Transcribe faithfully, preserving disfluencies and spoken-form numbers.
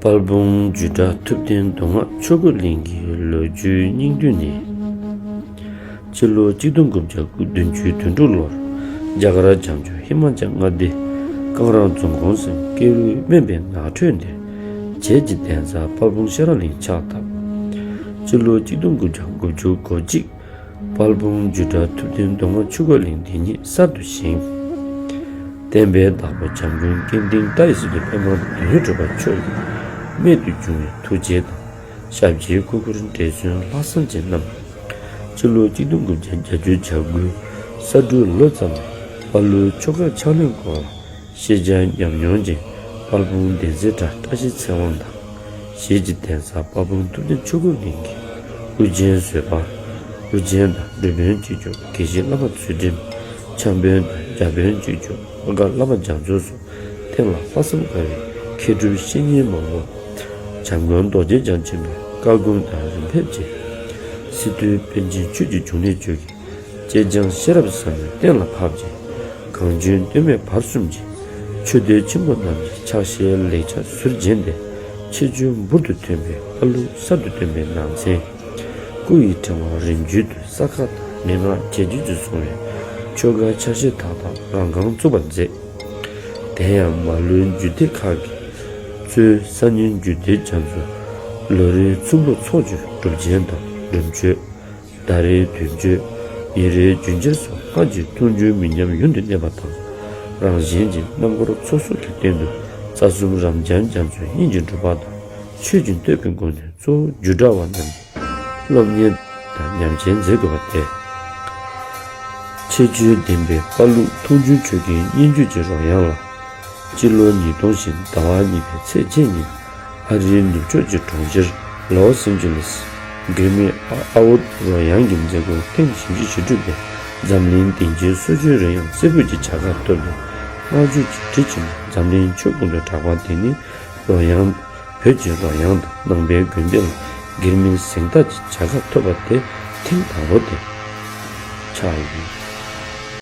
དཔལ་སྤུངས་བརྒྱུད་གྲྭ་ཐུབ་བསྟན་མདོ་སྔགས་ཆོས་སྐོར་གླིང་གི་ལོ་རྒྱུས་སྙིང་བསྡུས་ནི། སྤྱི་ལོ་གཅིག་སྟོང་དགུ་བརྒྱ་བདུན་ཅུ་དོན་དྲུག་ལོར་རྒྱ་གར་བྱང་ཕྱོགས་ཧི་མ་ཅལ་མངའ་སྡེ་ཀང་ར་རྫོང་ཁོངས་སུ་ཀེ་རུ་སྨན་པའི་ནགས་ཁྲོད་འདིར་བྱེས་ཀྱི་གདན་ས་དཔལ་སྤུངས་ཤེས་རབ་གླིང་ཕྱག་བཏབ། སྤྱི་ལོ་གཅིག་སྟོང་དགུ་བརྒྱ་དགུ་བཅུ་གོ་གཅིག་དཔལ་སྤུངས་བརྒྱུད་གྲྭ་ཐུབ་བསྟན་མདོ་སྔགས་ཆོས་སྐོར་གླིང་འདི་ཉིད་གསར་དུ་བཞེངས། བསྟན་པའི་བདག་པོ་བྱམས་མགོན་ཀུན་ལྡན་ཏཱའི་སི་ཏུ་པདྨ་དོན་ཡོད་གྲུབ་པ་མཆོག་གི་རྨད་དུ་བྱུང་བའི་ཐུགས་རྗེ་དང་། ཞབས་ཕྱིའི་སྐུ་འཁོར་འབྲས་བརྩོན་ལྷག་བསམ་གྱིས་བསྣམས། སྤྱི་ལོ་གཅིག་སྟོང་དགུ་བརྒྱ་བརྒྱད་ཅུ་གྱ་དགུ་ས་སྦྲུལ་ལོ་ཙམ་ལ་དཔའ་ལུའི་ཆོ་ག་ཕྱག་ལེན་སྐོར་ཤེས་བྱ་ཉམས་མྱོང་ཅན་དཔལ་སྤུངས་གདན་སའི་གྲྭ་བཀྲ་ཤིས་ཚེ་དབང་དང་། བྱེས་ཀྱི་གདན་ས་དཔལ་སྤུངས་ཐུབ་བསྟན་ཆོས་སྐོར་གླིང་གི་དབུ་ཆེན་བཟོད་པ། དབུ་ཆེན་དང་སྒྲུབ་དཔོན་གཅིག་ལྕོགས་དགེ་བཤེས་བླ་མ་ཚུལ་ཁྲིམས། འཆམ་དཔོན་དང་རྒྱ་དཔོན་གཅིག་ལྕོགས་ཨ་དཀར་བླ་མ་རྒྱ་མཚོ་སོགས་བསྟན་ལ་ལྷག་བསམ་དཀར་བའི་མཁས་གྲུབ་བཤེས་གཉེན་མང་པོ། བྱམས་མགོན་རྡོ་རྗེ་འཆང་ཆེན་པོའི་བཀའ་དགོངས་དང་རིམ་ཕེབས་ཀྱིས། སི་ཏུའི་པཎ་ཆེན་ཆོས་ཀྱི་འབྱུང་གནས་བཅུ་གི་ལྕེ་སྦྱང་ཤེས་རབ་ཟབ་མོ་གཏན་ལ་ཕབ་ཅིང་། གངས་ཅན་སྟོད་སྨད་བར་གསུམ་གྱི་ཆོས་སྡེ་ཆེན་པོ་རྣམས་ཀྱི་ཕྱག་བཞེས་ལེགས་ཆ་ཟུར་བརྒྱན་ཏེ། ཁྱད་ཆོས་འབུར་དུ་ཐོན་པའི་ཨ་ལུ་གསར་དུ་བཏོན་པའི་ནང་ཚན། སྐུ་ཡི་ཕྲེང་བ་རིམ་བརྒྱུད་དུ་ས་ཁ་དང་མན་ངག་བྱས་རྗེས་སུ་སོང་བའི་ཆོ་ག་ཆ་ཤས་དག་དང་རང་རྐང་བཙུགས་པར་མཛད། དེ་ཡང་མ་ལུས་རྒྱུད་སྡེ་ཁག་གིས་གཙོས་གསར་རྙིང་རྒྱུད་སྡེ་རྒྱ་མཚོ་ལོ་རེའི་ཚོམ་བུ་ཚོགས་ཀྱི་སྒྲུབ་ཆེན་དང་སྒྲུབ་མཆོད། ཟླ་རེའི་དུས་མཆོད། ཉིན་རེའི་རྒྱུན་ཆེན་སོགས་སྔར་གྱི་མཐོང་ཆོས་མི་ཉམས་ཡུན་དུ་གནས་པ་དང་། རང་གཞན་གྱི་རྣམ་འཁོར་ཚོགས་གསོག་གི་སྟེང་དུ་རྩ་གསུམ་རབ་འབྱམས་རྒྱ་མཚོའི་དབྱིངས་ཀྱི་སྒྲུབ་པ་དང་ཆོས་ཀྱི་བསྟོད་པའི་སྒོ་ནས་གཙོ་བོ་རྒྱུད་གྲྭ་བ་རྣམས་ཀྱི་སློབ་གཉེར་དང་ཉམས་བཞེས་མཛད་དགོས་པ་སྟེ། ཁྱད་ཆོས་ལྡན་པའི་དཔའ་ལུ་མཐོང་ཆོས་ཆོས་ཀྱི་སྙན་བརྒྱུད་ཀྱི་རོལ་དབྱངས་ལ། སྤྱི་ལོ་ཉིས་སྟོང་བཞིན་ཟླ་བ་གཉིས་པའི་ཚེས་བཅུ་ཉིན། ཨ་རིའི་ནུབ་ཕྱོགས་ཀྱི་གྲོང་ཁྱེར་ལོ་སི་ཨན་ཇི་ལེ་སི། འགྱུར་མེད་ཨ་ཨའོ་རོལ་དབྱངས་ཀྱི་མཛད་སྒོ་ཐེངས་བཞི་བཅུ་ཞེ་དྲུག་པའི་འཛམ་གླིང་བདེ་སྐྱིད་སྲོལ་རྒྱུན་རོལ་དབྱངས་རྩེ་ཕུད་ཀྱི་བྱ་དགའ་ཐོབ་པའི་བསྔགས་བརྗོད་ཀྱི་གྲི་ཆེན་པོ་འཛམ་གླིང་ཆོས་ཀུན་ཏུ་གྲགས་པ་དེ་ནི་རོལ་དབྱངས། བོད་ཀྱི་རོལ་དབྱངས་དང་ནང་པའི་དགོན་སྡེ་ལ་འགྱུར་མེད་གཟེངས་རྟགས་ཀྱི་བྱ་དགའ་ཐོབ་པ་དེ་ཐེངས་དང་པོ་དེ་ཆགས་ཡོད།